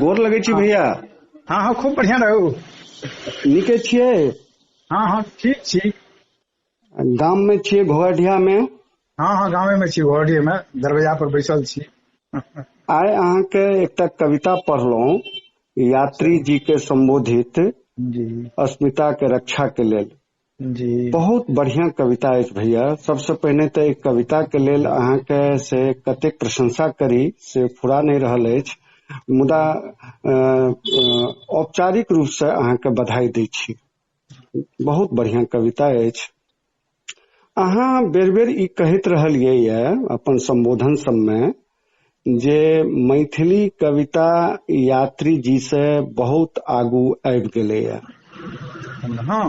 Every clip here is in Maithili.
गोर लगै छी भैया। हँ हँ, खूब बढ़िया रहू। नीके छियै? हँ हँ, ठीक छी। गाम में छियै, घोघरडीहा में? हँ हँ, गामे में छी, घोघरडीहा में दरवाजा पर बैसल छी। आइ अहाँके एकटा कविता पढ़लहुँ यात्री जी के संबोधित जी। अस्मिता के रक्षा के लेल। जी। बहुत बढ़िया कविता अछि भैया। सबसे पहिने तऽ एक कविता के लेल अहाँके से कतेक प्रशंसा करी से फुरा नहि रहल अछि, मुदा औपचारिक रूप से अहाँके बधाई दै छी। बहुत बढ़िया कविता अछि। अहाँ बेर बेर ई कहैत रहलियै ये अपन संबोधन सबमे जे मैथिली कविता यात्री जी से बहुत आगू आबि गेलैये। हँ,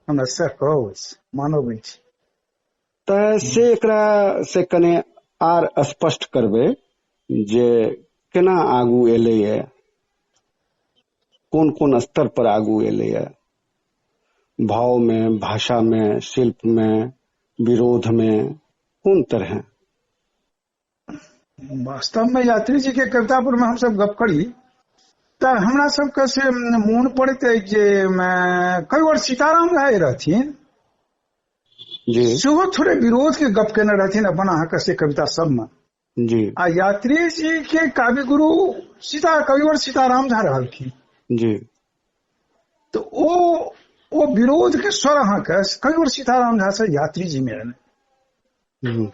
हमरा सएह कहब अछि, मानब अछि। तऽ से एकरा से कने आर स्पष्ट करबै जे केना आगू एलैये, कोन कोन स्तर पर आगू एलैये, भाव में, भाषा में, शिल्प में, विरोध में, कोन तरह? वास्तव में यात्री जी के कविता पर में हमसब गप करी तऽ हमरा सबके से मोन पड़ैत अछि जे कई बार सीताराम राय रहथिन जी, सेहो थोड़े विरोध के गप केने रहथिन अपन अहाँके से कविता सबमे जी। आ यात्री जी के काव्य गुरु कविवर सीताराम झा रहलखिन जी। तऽ ओ विरोध के स्वर अहाँके कविवर सीताराम झा से यात्री जी में एलै।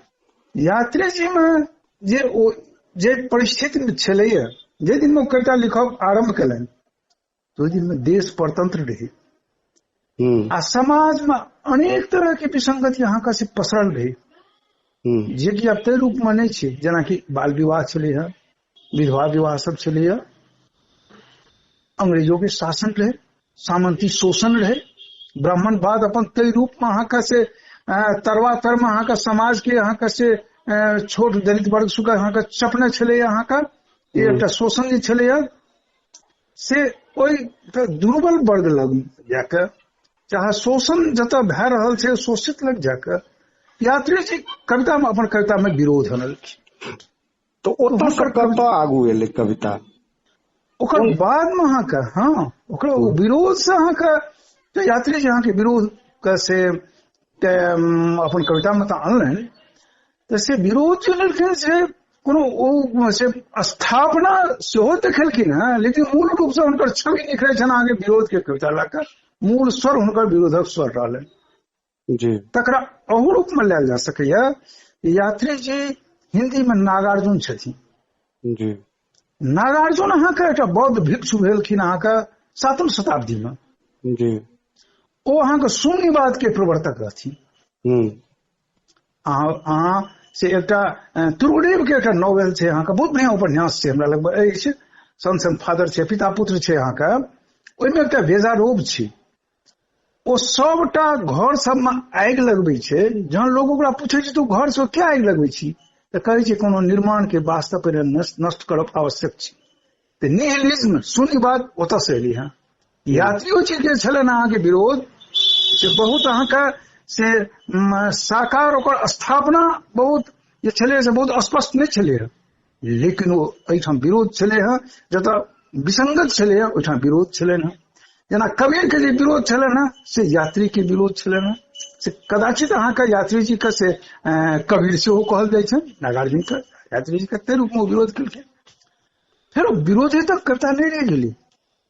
यात्री जी में जे ओ जे परिस्थिति में छलैया, जे दिन में कविता लिखब आरंभ केलनि ओहि दिन में देश परतंत्र रहे आ समाज में अनेक तरह के विसंगति अहाँके से पसरल रहे, जे कि आब ताहि रूप में नहि छै। जेनाकि बाल विवाह छलै हँ, विधवा विवाह सब छलै हँ, अंग्रेजों के शासन रहे, सामंती शोषण रहे, ब्राह्मणवाद अपन ताहि रूप में अहाँके से तरवा तर में अहाँके समाज के अहाँके से छोट दलित वर्ग सुख अहाँके चपने छलै अहाँके, एकटा शोषण जे छलै से ओहि दुर्बल वर्ग लग जाके, चाहे शोषण जतऽ भए रहल छै शोषित लग जाके यात्री जी कविता में अपन कविता में विरोध अनलखिन। तो ओतऽ से कतऽ आगू एलै कविता? ओकर बाद में अहाँके, हँ, ओकरा विरोध से अहाँके तो यात्री जी अहाँके विरोध के से अपन कविता में तऽ अनलनि, तऽ से विरोध जे अनलखिन से कोनो ओ से स्थापना सेहो देखेलखिन हँ, लेकिन मूल रूप से हुनकर छवि निखरै छनि अहाँके विरोध के कविता लऽ कऽ, मूल स्वर हुनकर विरोधक स्वर रहलनि जी। तकरा अहू रूप में लायल जा सकैया। यात्री जी हिंदी में नागार्जुन छथिन जी। नागार्जुन अहाँके एकटा बौद्ध भिक्षु भेलखिन अहाँके 7वीं शताब्दी में जी। ओ अहाँके शून्यवाद के प्रवर्तक रहथिन। अहाँ से एकटा तुर्गनेव के एकटा नॉवेल छै अहाँके, बहुत बढ़िया उपन्यास छै, हमरा लगभग अछि, सन्स एंड फादर छै, पिता पुत्र छै अहाँके, ओहिमे एकटा वेजारोव छै, ओ सबटा घर सबमे आगि लगबै छै। जहन लोग ओकरा पूछै छै तू घर से किया आगि लगबै छी, तऽ कहै छै कोनो निर्माण के वास्ते पहिने नष्ट करब आवश्यक छै। तऽ निहिलिज्म शून्यवाद ओतऽ से एलै हँ। यात्रियो जी के छलनि अहाँके विरोध से बहुत अहाँके से साकार ओकर स्थापना बहुत जे छलै से बहुत स्पष्ट नहि छलै हँ, लेकिन ओ एहिठाम विरोध छलै हँ, जतऽ विसंगत छलै हँ ओहिठाम विरोध छलनि हँ। जेना कबीर के जे विरोध छलनि हँ से यात्री के विरोध छलनि हँ, से कदाचित अहाँके यात्री जी के से कबीर सेहो कहल जाइ छनि, नागार्जुन के यात्री जी के ताहि रूप में विरोध केलखिन। फेर ओ विरोधे तक कविता नहि रहि गेलै,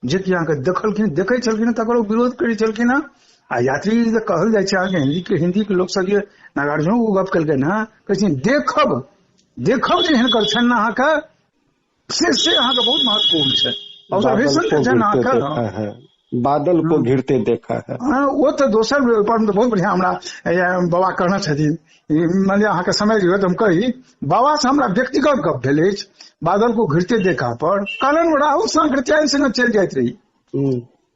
जे कि अहाँके देखलखिन, देखै छलखिन तकर ओ विरोध करै छलखिन हँ। आ यात्री जी तऽ कहल जाइ छै अहाँके हिंदी के लोक सब जे नागार्जुन ओ गप केलकनि हँ, कहै छथिन देखब, देखब जे हिनकर छनि अहाँके से अहाँके बहुत महत्वपूर्ण छै। ऑब्जर्वेशन जे छनि अहाँके, बादल को घिरते देखा है। हाँ, वो तो दोसर पर तो बहुत बढ़िया हमरा बाबा कहने छथिन, मानि लिअ अहाँके समय दियौ तऽ हम कही, बाबा से हमरा व्यक्तिगत गप भेल अछि बादल को घिरते देखा पर। कहलनि राहुल सांकृत्यायन संगे चलि जाइत रही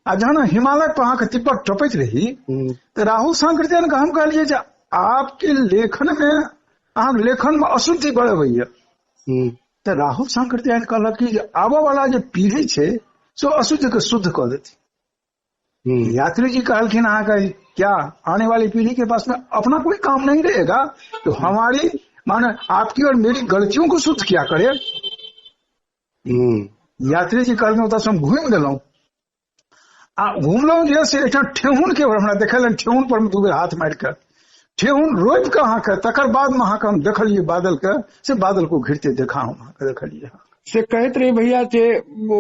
आ जहन हिमालय पर अहाँके तिब्बत टपैत रही तऽ राहुल सांकृत्यायन के हम कहलियै जे आपके लेखन में, अहाँके लेखन में अशुद्धि बड़ अबैया। तऽ राहुल सांकृत्यायन कहलक कि जे आबऽ वाला जे पीढ़ी छै से अशुद्ध के शुद्ध कऽ देतै। यात्री जी कहलखिन अहाँके क्या आने वाली पीढ़ी के पास में अपना कोई काम नहीं रहेगा, तो हमारी माने आपकी और मेरी गलतियों को शुद्ध क्या करे। यात्री जी कहलखिन ओतऽ हम घुमि गेलहुँ आ घुमलहुँ जे से एकटा ठेहुन के हमरा देखलनि, ठेहुन पर 2 बेर हाथ मारि कऽ ठेहुन रोपि कऽ अहाँके, तकर बाद मे अहाँके हम देखलियै बादल के, से बादल को घिरते देखा हम अहाँके देखलियै। से कहैत रही भैया जे ओ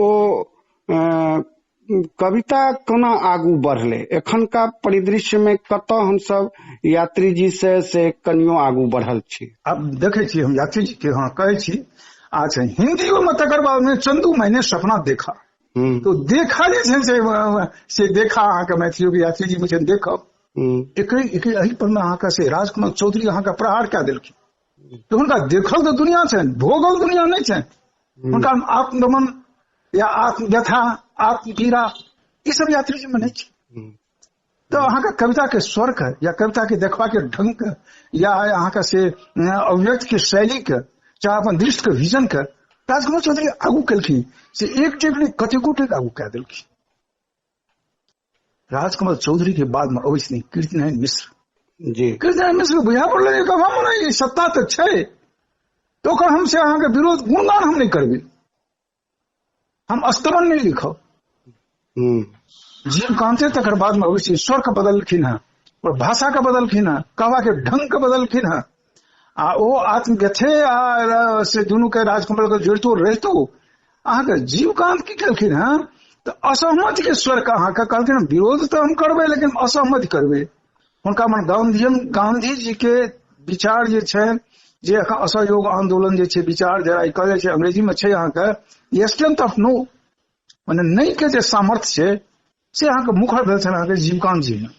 कविता कोना आगू बढ़ले, एखनका परिदृश्य में कतऽ हमसब यात्री जी से कनियो आगू बढ़ल छी? आब देखै छी हम यात्री जी के, हाँ कहै छी। अच्छा हिंदियो में तकर बाद में चंदू मैंने सपना देखा, तो देखा जे छै से देखा अहाँके मैथिलियो के यात्री जी में देखब एक एहि पर में अहाँके से राजकुमार चौधरी अहाँके प्रहार कए देलखिन। तऽ हुनका देखल तऽ दुनिया छनि, भोगल दुनिया नहि छनि। हुनका आत्मदमन या आत्मव्यथा, आत्मपीड़ा ई सब यात्री जी में नहि छै। तऽ अहाँके कविता के स्वर के या कविता के देखबा के ढंग के या अहाँके से अभिव्यक्त के शैली के चाहे अपन दृष्टि के विजन के राजकुमार चौधरी आगू केलखिन, से एक डेग नहि कतेको डेग आगू कए देलखिन। राजकुमार चौधरी के बाद में अबै छथिन कीर्तिनारायण मिश्र जी। कीर्तिनारायण मिश्र के बुझा पड़लै जे हम सत्ता तऽ छै, तऽ ओकर हम से अहाँके विरोध गुणगान हम नहि करबै, हम स्तवन नहि लिखब। जीवकांते तकर बाद में अबै छै, स्वर के बदलखिन हँ और भाषा के बदलखिन हँ, कहबा के ढंग के बदलखिन हँ, आ ओ आत्मव्यथे आ से दुनू के राजकमल के जोड़ितो रहितो अहाँके जीवकांत की केलखिन हँ तऽ असहमति के स्वर के अहाँके कहलखिन विरोध तऽ हम करबै लेकिन असहमति करबै। हुनका मन गांधी जी के विचार जे छै, जे एखन असहयोग आंदोलन जे छै विचार जरा कहल जाइ छै अंग्रेजी में छै अहाँके स्ट्रेंथ ऑफ नो, माने नहि के जे सामर्थ्य छै से अहाँके मुखर भेल छल अहाँके जीवकांत जी में।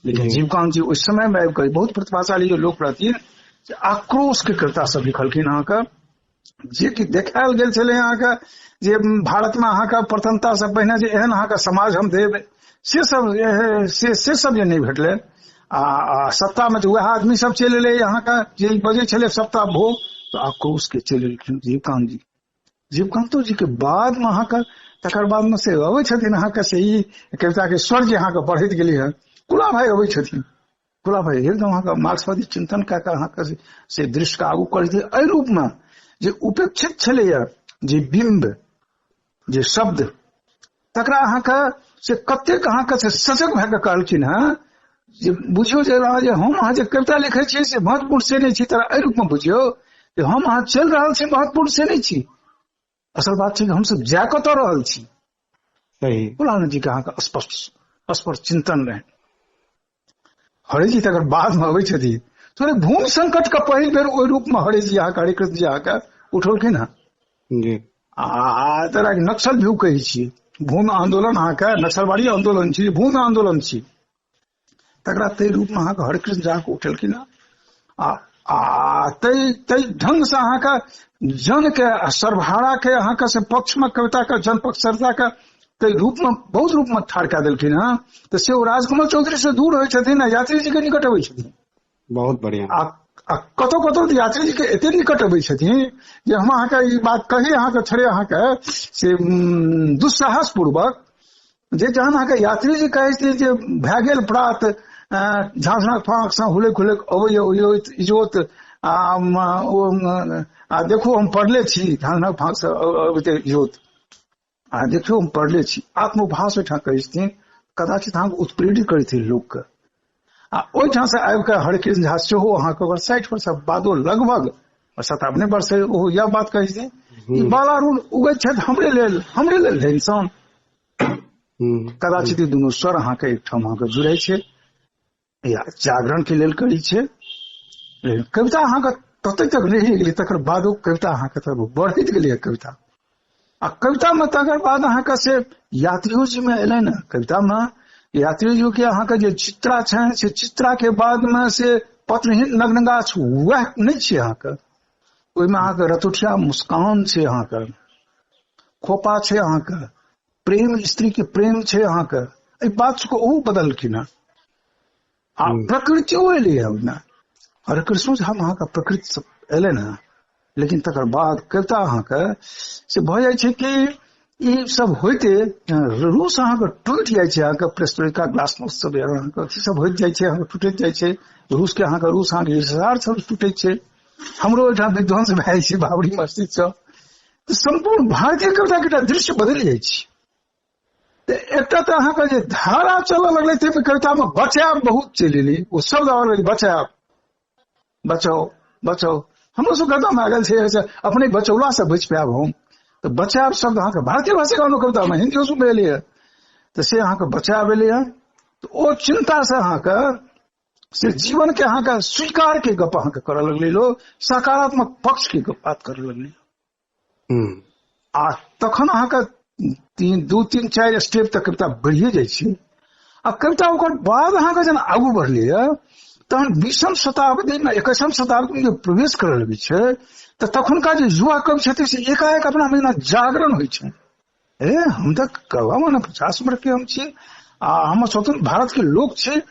लेकिन जीवकांत जी ओहि समय में आबि कऽ बहुत प्रतिभाशाली जो लोक रहथिन से आक्रोश के कविता सब लिखलखिन अहाँके, जे कि देखायल गेल छलै अहाँके जे भारत में अहाँके प्रथमता से पहिने जे एहन अहाँके समाज हम देब से सब से सब जे नहि भेटलै। आ सत्ता में तऽ वएह आदमी सब चलि एलै अहाँके जे बजै छलै सत्ता भोग, तऽ आक्रोश के चलि एलखिन जीवकांत जी। जीवकांतो जी के बाद में अहाँके तकर बाद में से अबै छथिन अहाँके से ई कविता के स्वर जे अहाँके बढ़ैत गेलै हँ, कुला भाई अबै छथिन। कुला भाई एकदम अहाँके मार्क्सवादी चिंतन कए कऽ अहाँके से दृश्य के आगू करै छथिन एहि रूप में जे उपेक्षित छलैया जे बिंब जे शब्द तकरा अहाँके से कतेक अहाँके से सजग भए कऽ कहलखिन हँ जे बुझियौ जे हम अहाँ जे कविता लिखै छियै से महत्वपूर्ण से नहि छी, तोरा एहि रूपमे बुझियौ जे हम अहाँ चलि रहल छी महत्वपूर्ण से नहि छी, असल बात छै हमसब जा कतऽ रहल छी। सही कुलानंद जी के अहाँके स्पष्ट स्पष्ट चिंतन रहै। हरे जी तकर बाद में अबै छथिन थोड़े भूमि संकट के पहिल बेर ओहि रूप में हरे जी अहाँके हरे कृष्ण जी अहाँके उठौलखिन हँ जी। आ तोरा नक्सल व्यू कहै छी, भूमि आंदोलन अहाँके नक्सलवाड़ी आंदोलन छी, भूमि आंदोलन छी, तकरा ताहि रूप में अहाँके हरेकृष्ण झा के उठेलखिन हँ। आ ताहि ढंग से अहाँके जन के सर्वहारा के अहाँके से पक्ष में कविता के जनपक्षता के ताहि रूप में बहुत रूप में ठाढ़ कए देलखिन हँ। तऽ से ओ राजकमल चौधरी से दूर होइ छथिन आ यात्री जी के निकट अबै छथिन। बहुत बढ़िया। आ कतौ कतौ यात्री जी के एते निकट अबै छथिन जे हम अहाँके ई बात कही अहाँके छोड़े अहाँके से दुस्साहस पूर्वक जे जहन अहाँके यात्री जी कहै छथिन जे भए गेल प्रात झाँझना फाँक सँ हुलक हुलक अबैया इजोत आ देखो हम पढ़ले छी झाँझना फाँक सँ अबैत इजोत आ देखियौ हम पढ़ले छी, आत्मोपहास ओहिठाम कहै छथिन, कदाचित अहाँके उत्प्रेरित करै छथिन लोकके। आ ओहिठाम से आबि कऽ हरकृष्ण झा सेहो अहाँके ओकर 60 वर्ष बादो लगभग 57 वर्ष ओहो इएह बात कहै छथिन ई बालारुण उगैत छथि हमरे लेल, हमरे लेल है इंसान। कदाचित दुनू स्वर अहाँके एकठाम अहाँके जुड़ै छै या जागरण के लेल करै छै। लेकिन कविता अहाँके तते तक रहि गेलै, तकर बादो कविता अहाँके तब बढ़ैत गेलै कविता। आ कविता में तकर बाद अहाँके से यात्रियो जी में एलै ने कविता में यात्री जी के अहाँके जे चित्रा छनि से चित्रा के बाद में से पत्रहीन नग्न गाछ वएह नहि छै अहाँके, ओहिमे अहाँके रतुठिया मुस्कान छै, अहाँके खोपा छै, अहाँके प्रेम स्त्री के प्रेम छै अहाँके, एहि बात सबके ओहो बदलखिन हँ। आ प्रकृतियो एलै हँ ओहिमे, हरकृष्णो झा अहाँके प्रकृति सब एलै ने। लेकिन तकर बाद कविता अहाँके से भऽ जाइ छै कि ई सब होइते रूस अहाँके टूटि जाइ छै, अहाँके पेरेस्ट्रोइका ग्लासनोस्ट सब अहाँके अथी सब होइत जाइ छै, अहाँके टूटैत जाइ छै रूस के, अहाँके रूस अहाँके हिसार सब टूटै छै। हमरो ओहिठाम विध्वंस भए जाइ छै बाबरी मस्जिद सब। तऽ सम्पूर्ण भारतीय कविता के एकटा दृश्य बदलि जाइ छै। तऽ एकटा तऽ अहाँके जे धारा चलऽ लगलै ताहिमे कवितामे बचायब बहुत चलि एलै, ओ शब्द आबऽ लगलै बचायब, बचाओ बचाओ। हमरो सब कवितामे आ गेल छै अपने बचौला से बचि पायब हम, तऽ बचायब शब्द अहाँके भारतीय भाषा के कवितामे हिन्दियो सब एलैए, तऽ से अहाँके बचायब एलैए। तऽ ओ चिन्ता से अहाँके से जीवन के अहाँके स्वीकार के गप अहाँके करऽ लगलै लोग, सकारात्मक पक्ष के गप बात करऽ लगलै। आ तखन अहाँके 3 2 3 4 स्टेप तक कविता बढ़िए जाइ छै। आ कविता ओकर बाद अहाँके जेना आगू बढ़लैए तहन 20म शताब्दी मे 21म शताब्दी मे जे प्रवेश करऽ लगै छै तऽ तखुनका जे युवा कवि छथिन से एकाएक अपना मे जेना जागरण होइ छै। ए हम तऽ कवा माने 50 वर्ष के हम छी आ हम स्वतंत्र भारत के लोक छी,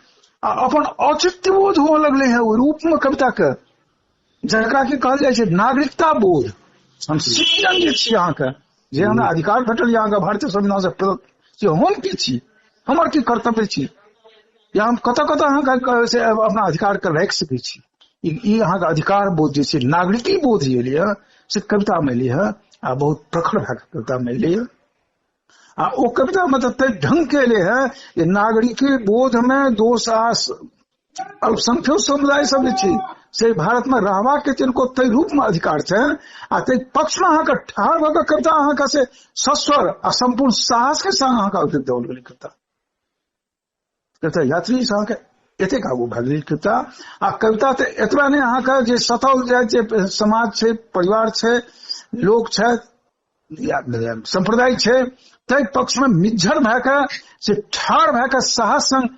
आ अपन औचित्य बोध हुअ लगलै है ओहि रूप मे कविता के, जकरा की कहल जाइ छै नागरिकता बोध। हम सिटीजन जे छी अहाँके, जे हमरा अधिकार भेटल अहाँके भारतीय संविधान से प्रदत्त, से हम की छी, हमर की कर्तव्य छी, या हम कतऽ कतऽ अहाँके से अपना अधिकार के राखि सकै छी। ई अहाँके अधिकार बोध जे छै, नागरिकी बोध जे एलै है से कविता मे एलै है, आ बहुत प्रखर भए कऽ कविता मे एलै है। आ ओ कविता मतलब ताहि ढंग के एलै है जे नागरिकी बोध मे दोष आ अल्पसंख्यक समुदाय सब जे छै से भारत में रहबाक के तिनको ताहि रूप में अधिकार छनि, आ ताहि पक्ष में अहाँके ठाढ़ भऽ कऽ कविता अहाँके से सस्वर आ सम्पूर्ण साहस के संग अहाँके अभिव्यक्त देल गेलै कविता। कविता यात्री से अहाँके एतेक आगू भए गेलै कविता। आ कविता तऽ एतबा नहि अहाँके जे सताओल जाय जे समाज छै, परिवार छै, लोक छथि या सम्प्रदाय छै, ताहि पक्ष में मिज्झर भए कऽ से ठाढ़ भए कऽ साहस संग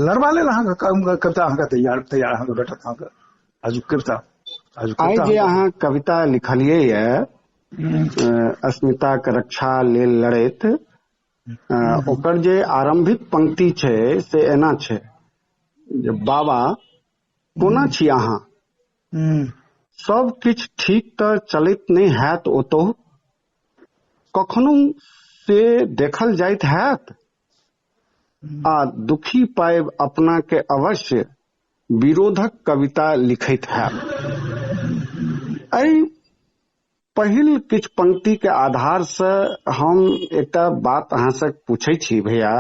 लड़बा लेल अहाँके कविता अहाँके तैयार तैयार अहाँके भेटत अहाँके आजुक कविता। आइ जे अहाँ कविता लिखलियै ये अस्मिता के रक्षा लेल लड़ैत, ओकर जे आरंभिक पंक्ति छै से एना छै जे बाबा कोना छी अहाँ, सब किछु ठीक तऽ चलैत नहि हैत ओतहु, कखनो से देखल जाइत हैत, आ दुखी पाबि अपना के अवश्य विरोधक कविता लिखैत हैब। एहि पहिल किछु पंक्ति के आधार से हम एकटा बात अहाँ से पूछै छी भैया,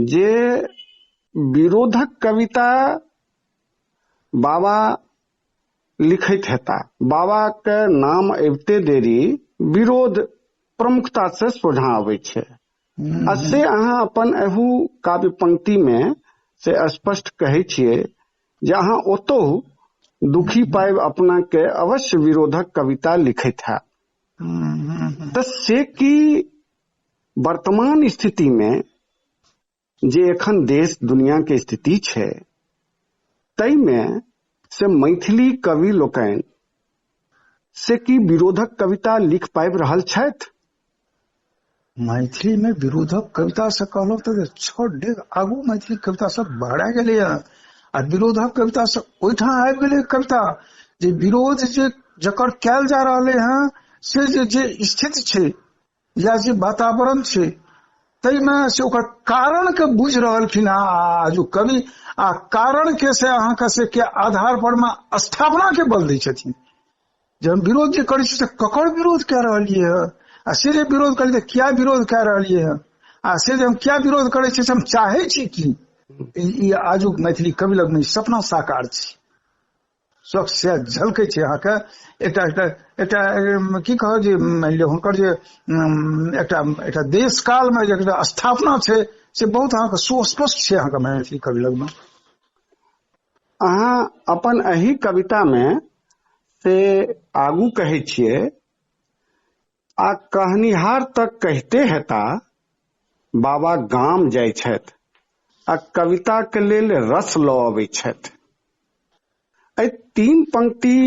जे विरोधक कविता बाबा लिखैत हेता, बाबा के नाम अबिते देरी विरोध प्रमुखता से सोझाँ अबै छै, आ से अहाँ अपन एहू काव्य पंक्ति में से स्पष्ट कहै छियै जे अहाँ ओतहु दुखी पाबि अपना के अवश्य विरोधक कविता लिखैत हैब। तऽ से की वर्तमान स्थिति में जे एखन देश दुनिया के स्थिति छै ताहिमे से मैथिली कवि लोकनि से की विरोधक कविता लिख पाबि रहल छथि? मैथिली में विरोधक कविता से कहलहुँ तऽ 6 डेग आगू मैथिली कविता सब बढ़ा गेलै आ विरोधक कविता सब ओहिठाम आबि गेलै कविता जे विरोध जे जकर कयल जा रहल है से जे जे स्थिति छै या जे वातावरण छै ताहिमे से ओकर कारण के बुझि रहलखिन आ जो कवि आ कारण के से अहाँके से के आधार पर मे स्थापना के बल दै छथिन। जे हम विरोध जे करै छी से ककर विरोध कए रहलियै है, आ से जे विरोध करै छियै किया विरोध कए रहलियै है, आ से जे हम किया विरोध करै छियै से हम चाहै छी की, ई आजुक मैथिली कवि लगमे सपना साकार छै, सब से झलकै छै अहाँके। एकटा एकटा एकटा की कहब जे मानि लिअ हुनकर जे एकटा एकटा देश काल मे जे एकटा स्थापना छै से बहुत अहाँके सुस्पष्ट छै अहाँके मैथिली कवि लगमे। अहाँ अपन एहि कविता मे से आगू कहै छियै, आ कहनिहार तक कहिते हेता बाबा गाम जाइ छथि आ कविता के लेल रस लऽ अबै छथि। एहि 3 पंक्ति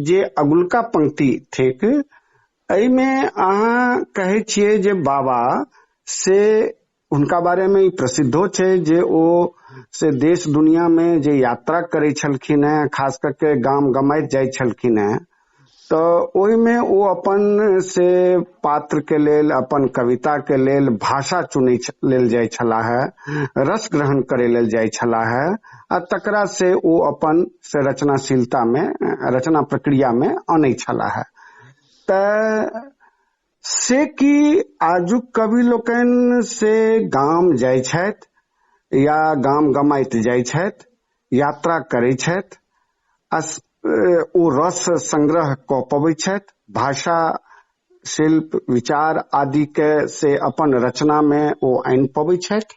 जे अगुलका पंक्ति थिक एहिमे अहाँ कहै छियै जे बाबा से हुनका बारे मे ई प्रसिद्धो छै जे ओ से देश दुनिया में जे यात्रा करै छलखिन हेँ, खास करके गाम गमाइत जाइ छलखिन हेँ, तऽ ओहिमे ओ अपन से पात्र के लेल, अपन कविता के लेल भाषा चुनै लेल जाइ छलाह है, रस ग्रहण करे लेल जाइ छलाह है, आ तकरा से ओ अपन से रचनाशीलता में, रचना प्रक्रिया में अनै छलाह है। तऽ से की आजुक कवि लोकनि से गाम जाइ छथि या गाम गमाइत जाइ छथि, यात्रा करै छथि आ ओ रस संग्रह कऽ पबै छथि, भाषा शिल्प विचार आदि के से अपन रचना मे ओ आनि पबै छथि?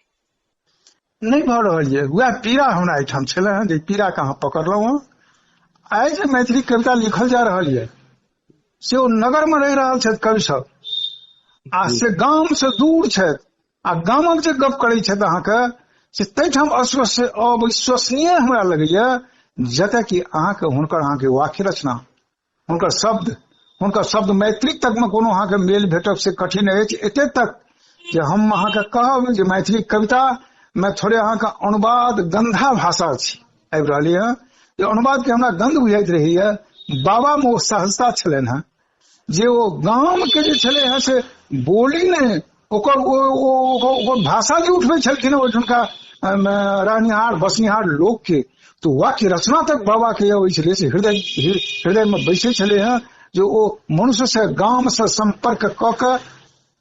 नहि भऽ रहल यऽ। वएह पीड़ा हमरा एहिठाम छलै हँ, जे पीड़ा के अहाँ पकड़लहुँ हँ। आइ जे मैथिली कविता लिखल जा रहल यऽ से ओ नगर मे रहि रहल छथि कवि सब, आ से गाम से दूर छथि, आ गामक जे गप करै छथि अहाँके से ताहिठाम अविश्वसनीय हमरा लगैया, जतय कि अहाँके हुनकर अहाँके वाक्य रचना, हुनकर शब्द, हुनकर शब्द मैथिली तक मे कोनो अहाँके मेल भेटब से कठिन अछि। एते तक जे हम अहाँके कहब जे मैथिली कविता मे थोड़े अहाँके अनुवाद गंधा भाषा छी आबि रहल यऽ, जे अनुवाद के हमरा गंध बुझाइत रहैया। बाबा मे ओ सहजता छलनि हेँ जे ओ गाम के जे छलै हेँ से बोली नहि, ओकर ओकर भाषा जे उठबै छलखिन ओहिठुनका रहनिहार बसनिहार लोक के, तो वाक्य रचना तक बाबा के अबै छलै से हृदय हृदय में बैसै छलै हेँ, जे ओ मनुष्य से गाम से संपर्क कऽ के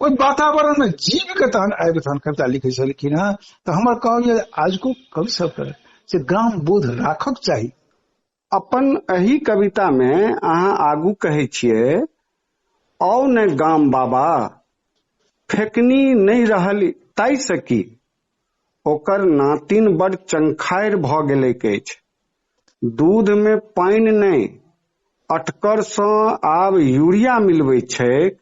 ओहि वातावरण में जीव के तहन आबि तहन कविता लिखै छलखिन हेँ। तऽ हमर कहब जे आजुको कवि सबके से ग्राम बोध राखक चाही। अपन एहि कविता मे अहाँ आगू कहै छियै, आउ ने गाम बाबा, फेकनी नहि रहल ताहि से की, ओकर नातिन बड़ चंखारि भऽ गेलैक अछि, दूध मे पानि नहि, अटकर सँ आब यूरिया मिलबैत छैक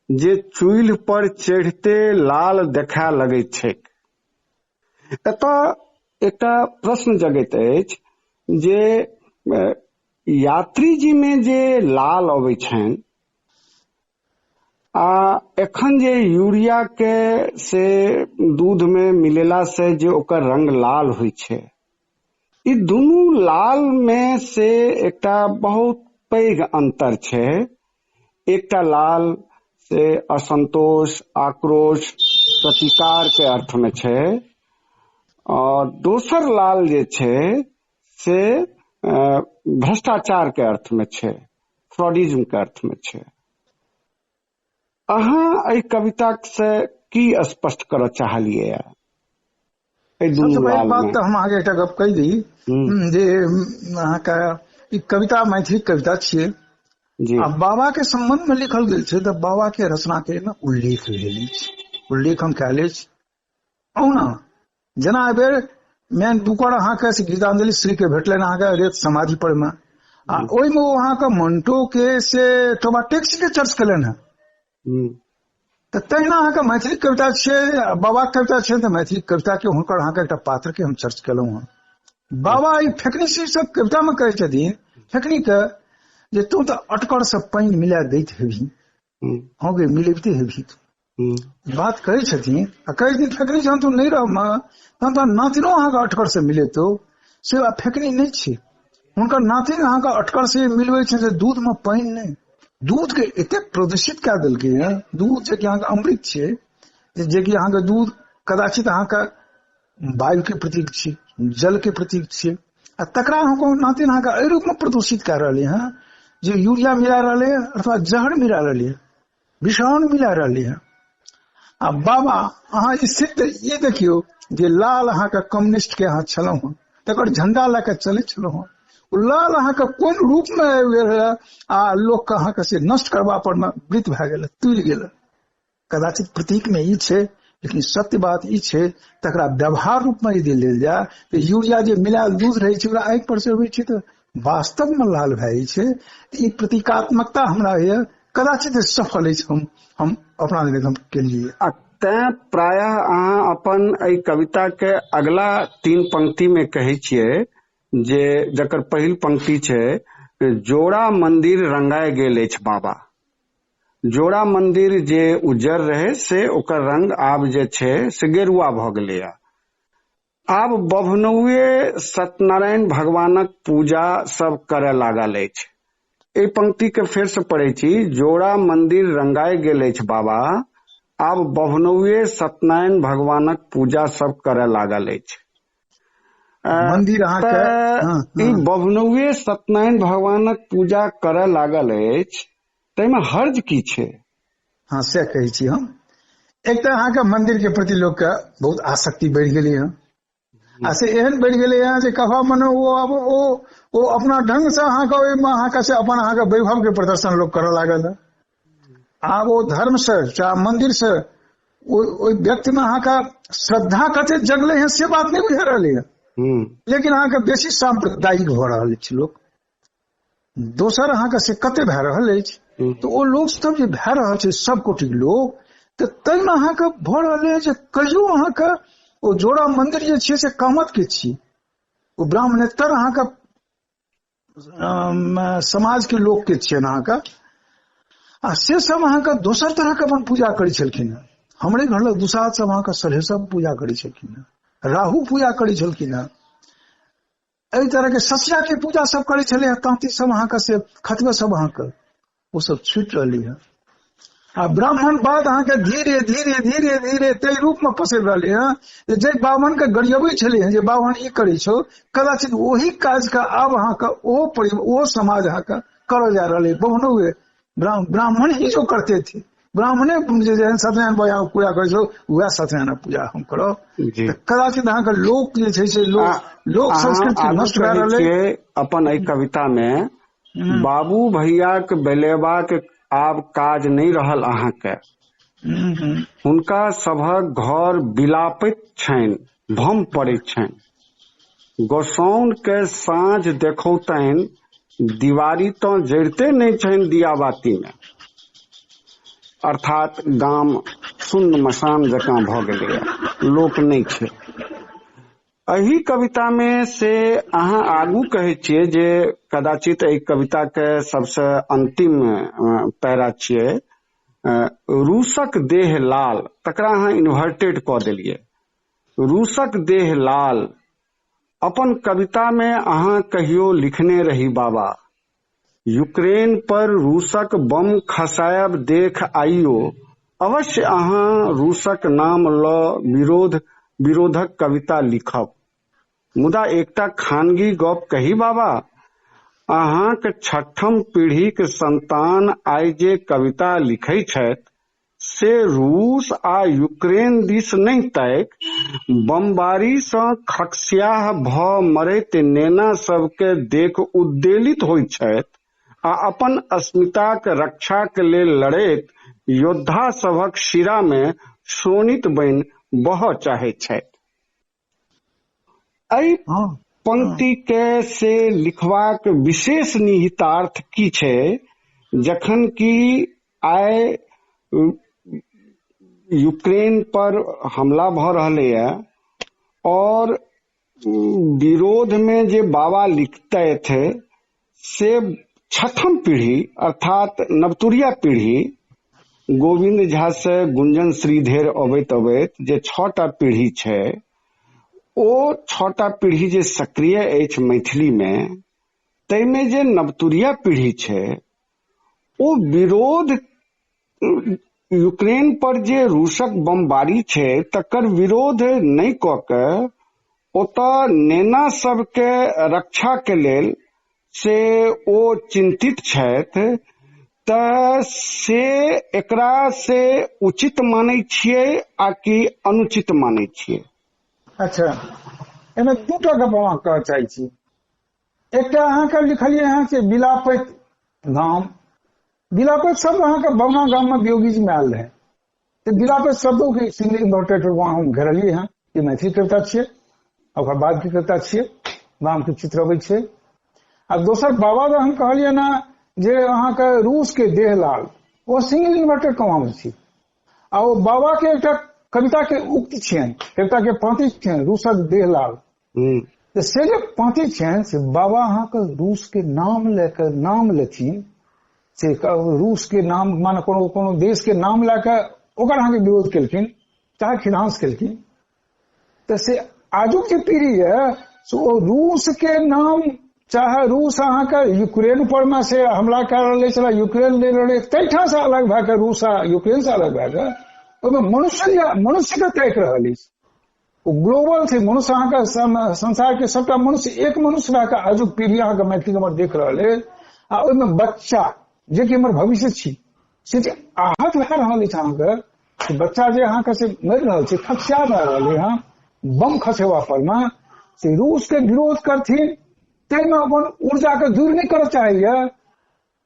जे चूल्हि पर चढ़िते लाल देखाय लगैत छैक। एतऽ एकटा प्रश्न जगैत अछि जे यात्री जी मे जे लाल अबै छनि आ एखन जे यूरिया के से दूध मे मिलेला से जे ओकर रंग लाल होइ छै, ई दुनू लाल मे से एकटा बहुत पैघ अंतर छै। एकटा लाल से असंतोष, आक्रोश, प्रतिकार के अर्थ में छै, और दोसर लाल जे छै से भ्रष्टाचार के अर्थ में छै, फ्रॉडिज्म के अर्थ में छै। अहाँ एहि कविता से की स्पष्ट करऽ चाहलियै? एहि दुनू लाल बात तऽ हम अहाँके एकटा गप कहि दी जे अहाँके ई कविता मैथिली कविता छियै आ बाबा के संबंध में लिखल गेल छै, तऽ बाबा के रचना के मे उल्लेख भेल अछि, उल्लेख हम कयल अछि। ओना जेना एहि बेर मैन बुकर अहाँके से गीतांजलि श्री के भेटलनि अहाँके रेत समाधि पर मे, आ ओहिमे ओ अहाँके मंटो के से टोबा टेक्स के चर्च केलनि हेँ। तऽ तहिना अहाँके मैथिली कविता छियै, बाबा के कविता छियै, तऽ मैथिली कविता के हुनकर अहाँके एकटा पात्र के हम चर्च केलहुँ हेँ। बाबा ई फेकनी सब कविता मे कहै छथिन फेकनी के जे तू तऽ अटकर से पानि मिला दैत हेबही, हँ गे मिलबिते हेबही तू, बात कहै छथिन। आ कहै छथिन फेकनी जहन तू नहि रह तहन तऽ नातिनो अहाँके अटकर से मिलेतौ, से फेकनी नहि छै। हुनकर नातिन अहाँके अटकर से मिलबै छै दूध में पानि नहि, दूध के एतेक प्रदूषित कए देलकै हँ। दूध जे कि अहाँके अमृत छै, जे कि अहाँके दूध कदाचित अहाँके वायु के प्रतीक छै, जल के प्रतीक छै, आ तकरा अहाँके नातिन अहाँके एहि रूप में प्रदूषित कए रहलै हँ जे यूरिया मिला रहलै हँ अथवा जहर मिला रहलै हँ, विषाणु मिला रहलै हँ। आ बाबा अहाँ स्थित ई देखियौ जे लाल अहाँके कम्युनिस्ट के अहाँ छलहुँ हँ, तकर झंडा लए के चलै छलहुँ हँ, ओ लाल अहाँके कोन रूप मे आबि गेल आ लोक के अहाँके से नष्ट करबा पर मे वृत्त भए गेल, तुलि गेल। कदाचित प्रतीक में ई छै, लेकिन सत्य बात ई छै तकरा व्यवहार रूप में यदि लेल जाय तऽ यूरिया जे मिलायल दूध रहै छै ओकरा आगि पर चढ़बै छै तऽ वास्तव में लाल भए जाइ छै। ई प्रतीकात्मकता हमरा यऽ कदाचित सफल अछि, हम अपना लेल हम केलियै। आ तैं प्रायः अहाँ अपन एहि कविता के अगला 3 पंक्ति में कहै छियै जे जकर पहिल पंक्ति छै, जोड़ा मंदिर रंगाय गेल अछि बाबा। जोड़ा मंदिर जे उज्जर रहे से ओकर रंग आब जे छै से गेरुआ भऽ गेलैया। आब बभनौए सत्यनारायण भगवानक पूजा सब करय लागल अछि। एहि पंक्ति के फेर से पढ़ै छी, जोड़ा मंदिर रंगाय गेल अछि बाबा, आब बभनौए सत्यनारायण भगवानक पूजा सब करय लागल अछि। मंदिर अहाँके ई बभनौए सत्यनारायण भगवानक पूजा करय लागल अछि, ताहिमे हर्ज की छै? हँ, से कहै छी हम। एक तऽ अहाँके मंदिर के प्रति लोक के बहुत आसक्ति बढ़ि गेलै हँ, आ से एहन बढ़ि गेलै हँ जे कहा मने ओ आब ओ अपना ढंग से अहाँके ओहिमे अहाँके से अपन अहाँके वैभव के प्रदर्शन लोक करऽ लागल हँ। आब ओ धर्म से चाहे मंदिर से ओहि व्यक्ति में अहाँके श्रद्धा कते जगलै हँ से बात नहि बुझा रहलै हँ, लेकिन अहाँके बेसी सांप्रदायिक भऽ रहल अछि लोक। दोसर अहाँके से कते भए रहल अछि, तऽ ओ लोक सब जे भए रहल छै सब कोटिक लोक, तऽ ताहिमे अहाँके भऽ रहल अछि जे कहियो अहाँके ओ जोड़ा मंदिर जे छै से कामत के छी, ओ ब्राह्मणेतर अहाँके समाज के लोक के छियनि अहाँके, आ से सब अहाँके दोसर तरह के अपन पूजा करै छलखिन हेँ। हमरे घर लग दुसाध सब अहाँके सलहेसक पूजा करै छलखिन हेँ, राहु पूजा करै छलखिन हेँ, एहि तरह के ससिया के पूजा सब करै छलै हेँ, तांती सब अहाँके से खतबे सब अहाँके ओ सब छूटि रहलै हेँ। आ ब्राह्मणवाद अहाँके धीरे धीरे धीरे धीरे ताहि रूप में पसरि रहलै हँ जे जाहि बाभन के गरियबै छलै हँ जे बाभन ई करै छौ, कदाचित ओही काज के आब अहाँके ओ समाज अहाँके करल जा रहल है। बहुनो ब्राह्मण ही जो करते थे, ब्राह्मणे जे सत्यनारायण भगवान पूजा करै छौ वएह सत्यनारायण पूजा हम करब। कदाचित अहाँके लोक जे छै से लोक संस्कृति नष्ट भए रहल है। अपन एहि कविता में बाबू भैयाक बेलेबाक आब काज नहि रहल अहाँके, हुनका सभक घर बिलापैत छनि, भम पड़ैत छनि, गोसाउन के साँझ देखौतनि, दिवारी तो जरिते नहि छनि दियाबाती में। अर्थात गाम शून्य मसान जकाँ भऽ गेलैए, लोक नहि छै। एहि कविता में से अहाँ आगू कहै छियै जे कदाचित एहि कविता के सबसे अंतिम पैरा छियै, रूसक देह लाल, तकरा अहाँ इन्वर्टेड कऽ देलियै। रूसक देह लाल अपन कविता में अहाँ कहियो लिखने रही बाबा, यूक्रेन पर रूसक बम खसायब देख आइयो अवश्य अहाँ रूसक नाम लऽ विरोधक कविता लिखब। मुदा एकटा खानगी गप कही बाबा, अहाँक छठम पीढ़ीक संतान आइ जे कविता लिखै छथि से रूस आ यूक्रेन दिस नहि ताकि बमबारी सँ खकस्याह भऽ मरैत नेना सबके देख उद्वेलित होइत छथि आ अपन अस्मिताक रक्षाक लेल लड़ैत योद्धा सभक शिरा मे शोणित बनि बहऽ चाहैत छथि। एहि पंक्ति के से लिखबाक विशेष निहितार्थ की छै, जखन कि आइ यूक्रेन पर हमला भऽ रहलैए और विरोध में जे बाबा लिखते थे से छठम पीढ़ी अर्थात नवतुरिया पीढ़ी, गोविंद झा से गुंजन श्रीधर अबैत अबैत जे 6टा पीढ़ी छै, ओ 6टा पीढ़ी जे सक्रिय अछि मैथिली में, ताहिमे जे नवतुरिया पीढ़ी छै ओ विरोध यूक्रेन पर जे रूसक बमबारी छै तकर विरोध नहि कऽ के ओतऽ नेना सबके रक्षा के लेल से ओ चिंतित छथि, तऽ से एकरा से उचित मानै छियै आ कि अनुचित मानै छियै? अच्छा, एहिमे दूटा गप हम कहऽ चाहै छी। एकटा अहाँके लिखलियै अहाँ से बिलापैत गाम, बिलापैत शब्द अहाँके बवना गाम में वियोगी जी में आयल रहै, तऽ बिलापैत शब्दों के सिंगल इन्वर्टेड वहाँ हम घेरलियै हँ। ई मैथिली कविता छियै, ओकर बाद के कविता छियै, गाम के चित्र अबै छै। आ दोसर बाबा हम कहलियै ने जे अहाँके रूस के देह लाल, ओ सिंगल इन्वर्टेड कमा मे छी, आ ओ बाबा के एकटा कविता के उक्ति छियनि, कविता के पांति छियनि, रूसक देह लाल। तऽ से जे पांति छियनि से बाबा अहाँके रूस के नाम लए के नाम लेथिन, से रूस के नाम माने कोनो कोनो देश के नाम लए के ओकर अहाँके विरोध केलखिन चाहे खिधांस केलखिन, तऽ से आजुक जे पीढ़ी है से ओ रूस के नाम चाहे रूस अहाँके यूक्रेन पर मे से हमला कए रहल छलै, यूक्रेन ले रहलै, ताहिठाम से अलग भए कऽ रूस आ यूक्रेन से अलग भए कऽ ओहिमे मनुष्य के ताकि रहल अछि। ओ ग्लोबल छै, मनुष्य अहाँके संसार के सबटा मनुष्य एक मनुष्य भए कऽ आजुक पीढ़ी अहाँके मैथिली हमर देख रहल अछि। आ ओहिमे बच्चा जेकि हमर भविष्य छी, से जे आहत भए रहल अछि अहाँके बच्चा जे अहाँके से मरि रहल छै, खसिया भए रहल है बम खसेवा पर मे, से रूस के विरोध करथिन ताहिमे अपन ऊर्जा के दूर नहि करऽ चाहैया।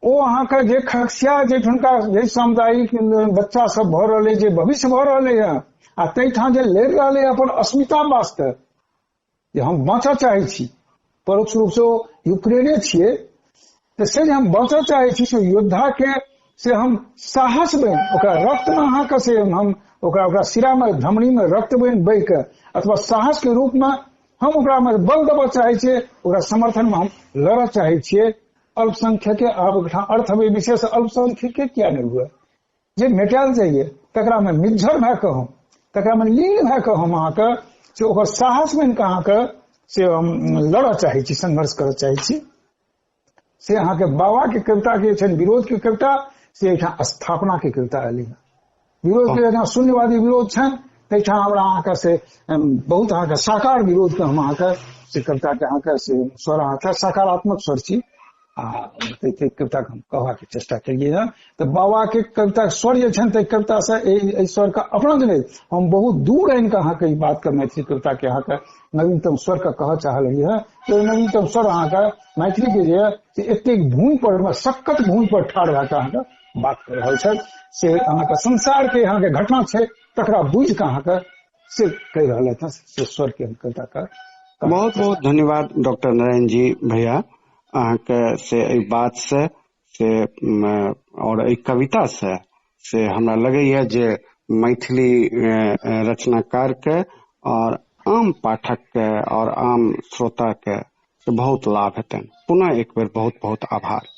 ओ अहाँके जे खसिया जे हुनका जे सामुदायिक बच्चा सब भऽ रहल जे भविष्य भऽ रहलै है, आ ताहिठाम जे लड़ि रहलै अपन अस्मिता वास्ते जे हम बाँचऽ चाहै छी, परोक्ष रूप से ओ यूक्रेने छियै, तऽ से जे हम बाँचऽ चाहै छी से योद्धा के से हम साहस बनि ओकरा रक्त में अहाँके से हम ओकरा ओकरा सिरा में धमनी में रक्त बनि बहि के अथवा साहस के रूप में हम ओकरा में बल देबऽ चाहै छियै, ओकरा समर्थन में हम लड़ऽ चाहै छियै। अल्पसंख्यक आब अर्थ में विशेष अल्पसंख्यक किया नहि हुए, जे मेटायल जाइए तकरा में मिज्झर भए कऽ हम तकरा में लीन भए कऽ हम अहाँके से ओकर साहस बनि कऽ अहाँके से हम लड़ऽ चाहै छी, संघर्ष करऽ चाहै छी। से अहाँके बाबा के कविता के छनि विरोध के कविता, से एहिठाम स्थापना के कविता एलै हँ। विरोध के एहिठाम शून्यवादी विरोध छनि, ताहिठाम हमरा अहाँके से बहुत अहाँके साकार विरोध के हम अहाँके से कविता के अहाँके से स्वर अहाँके सकारात्मक स्वर छी, आ ताहि कविता के हम कहबाक चेष्टा केलियै हँ। तऽ बाबा के कविता स्वर जे छनि ताहि कविता से एहि स्वर के अपना जनैत हम बहुत दूर आनि कऽ अहाँके ई बात के मैथिली कविता के अहाँके नवीनतम स्वर के कहऽ चाहल रहियै हँ। तऽ नवीनतम स्वर अहाँके मैथिली के जे से एतेक भूमि पर सक्कत भूमि पर ठाढ़ भए कऽ अहाँके बात कऽ रहल छथि, से अहाँके संसार के अहाँके घटना छै तकरा बुझि कऽ अहाँके से कहि रहल हँ, से स्वर के हम कविता के। बहुत बहुत धन्यवाद डॉक्टर नारायण जी भैया, अहाँके से एहि बात से से और एहि कविता से से हमरा लगैया जे मैथिली रचनाकार के और आम पाठक के और आम श्रोता के से बहुत लाभ हेतनि। पुनः एक बेर बहुत बहुत आभार।